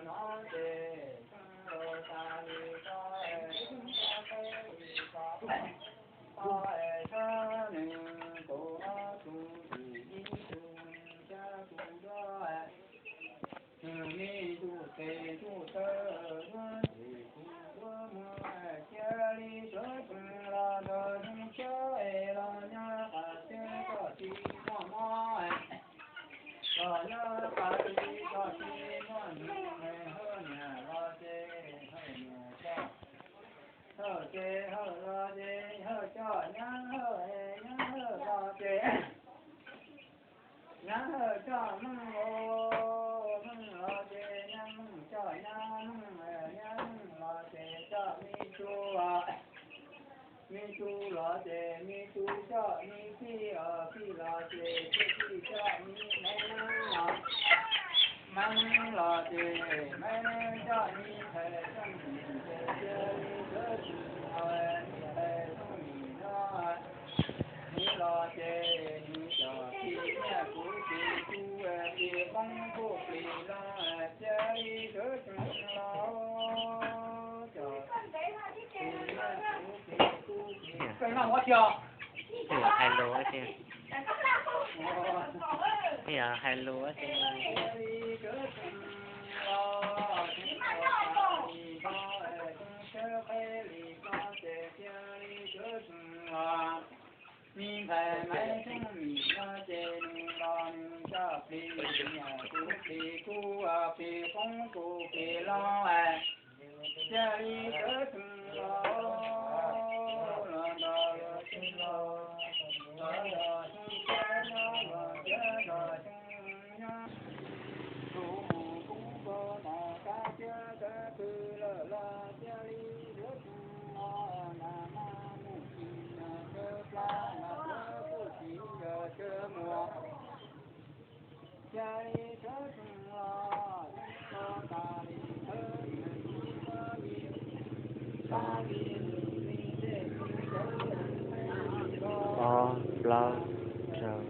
no ces xeeb los tas li ko, xeeb tas qheb li ko, ko sab nws tus no tus ntxim ib tus nws cab tus duab, nws me ntuj tes ntuj taw duab ntxim tus duab muag, cia li sawv tsees los nrog zoo siab es los nyob qas teb txoj kev muaj mob, los nyob qas teb txoj kev muaj nqis, hawj niam los ces hawj niam coj, hawj ces hawj los ces hawj coj, nyab hawj es nyab hawj los ces nyab hawj coj meej, meej los ces nyab meej coj, nyab meej, nyab meej los ces coj me tub, me tub los ces me tub coj me tij, tij los ces tij, tij coj me meeb, meeb los ces meeb coj me ntxhais Xyooj Mim, ces cia li sawv tsees los me ntxhais Xyooj Mim no, nws los ces nws cov txiv nyiaj kuv txiv tub, plis qoob kuj plis loo, cia li sawv tsees los cov txiv nyiaj kuv txiv tub, plis qoob kuj plis loo, cia li sawv tsees los, tseeb tau tas li ko, tseeb tshawb qheb li ko ces cia li sawv tsees los. Me ntxhais Maiv Xyooj Mim no ces nws los nws coj plis nyiaj kuv plis tub, plis qoob kuj plis loo, cia li sawv tsees los, los nrog zoo siab, los nrog zoo siab nyob, los nrog zoo nyob. Tus mus kub ko nag kab thiab kab pw lawm los cia li sawv tsees los, nag hmo mus tsis nag tsawv plab, nag tsawv kuj tsis nag tsawv muag. Cia li sawv tsees los, los tas li thawj nyiaj txiv muab li, muab li nws li tej txiv cawv, ob plaub rau,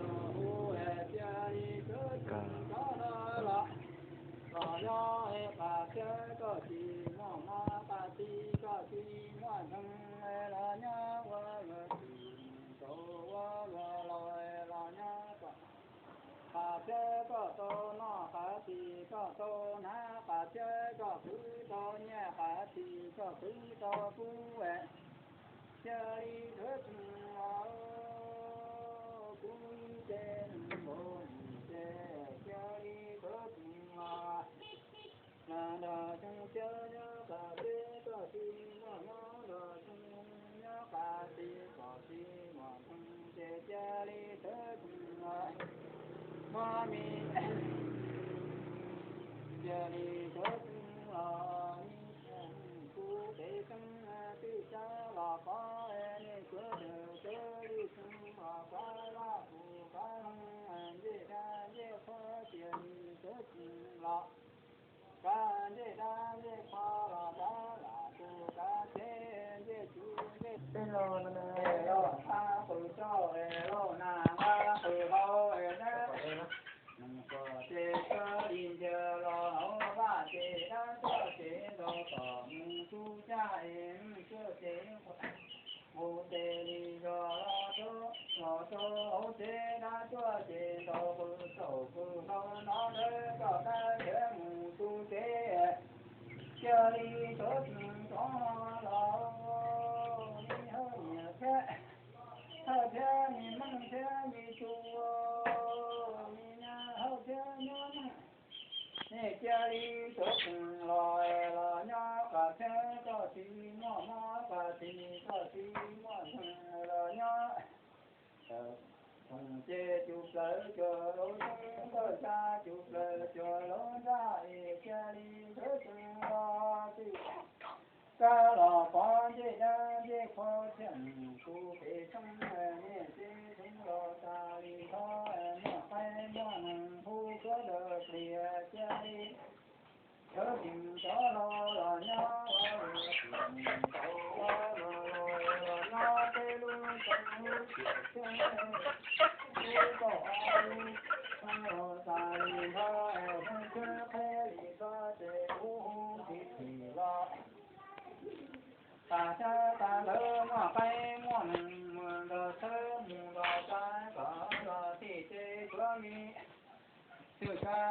cia li sawv tsees los, los nyob qas txhiab koj tsis muaj mob, qas txi koj tsis muaj ntxhee, los nyob ua luaj tsis tau ua luaj laus, los nyob qas txhiab koj tau noj, qas txi koj tau hnav, qas txhiab koj khwv tau nyiaj, qas txi koj khwv tau kub, cia li sawv tsees los, kub ib ce nws npaum ib ce, cia li sawv tsees los. Los nrog zoo siab nyob qas teb, koj tsis muaj mob, nrog zoo nyob qas txi, koj tsis muaj ntxhee, ces cia li sawv tsees los. Muab me, cia li sawv tsees los, me kuv pem xeeb tij sab los pov, nej sawv daws sawv li xeeb los pov, Vaj Pug Kav Looj ncej dab ncej qhuav, cia li sawv tsees los. Kav ncej dab ncej qhuav los kav lam tus kav teb ncej tsuv ncej tej los, los txha qws rau es los nag nqa qws hlau es dab, mus kom ces sawv li ntiag los hauv vaj ces dab tuaj ces ntaus tom mus tub caj es mus tuaj ces mus ces li zos los rau, los rau hauv tsev dab tuaj ces ntaus qws txaum qws hlau no ntawd koj dab thiab mus tub tsev. Cia li sawv tsees rov los, me hawj niam thiab, hawj thiab me meej thiab me tub, me nyab hawj thiab nyab meej, nej cia li sawv tsees los, los nyob qas txhiab koj tsis muaj mob, qas txi koj tsis muaj ntxhee, los nyob. Thoom ces cug plaws cuag lub xyoob, koj xya cug plaws cuag lub nraj es cia li sawv tsees los txij. Kab los pov ncej dab ncej qhuav thiaj mus kuv pem xeeb, niaj tsev xeeb los tas li thov, muaj qaib muaj noog hu suav daws pliag cia li sawv tsees rov los, los nyob ua luaj tsis tau ua luaj laus, los nyob peb lub xeev lub tiam xeeb, lub kaum ob lub xeeb los tas li thov, xeeb tsawb qheb li thov ces hu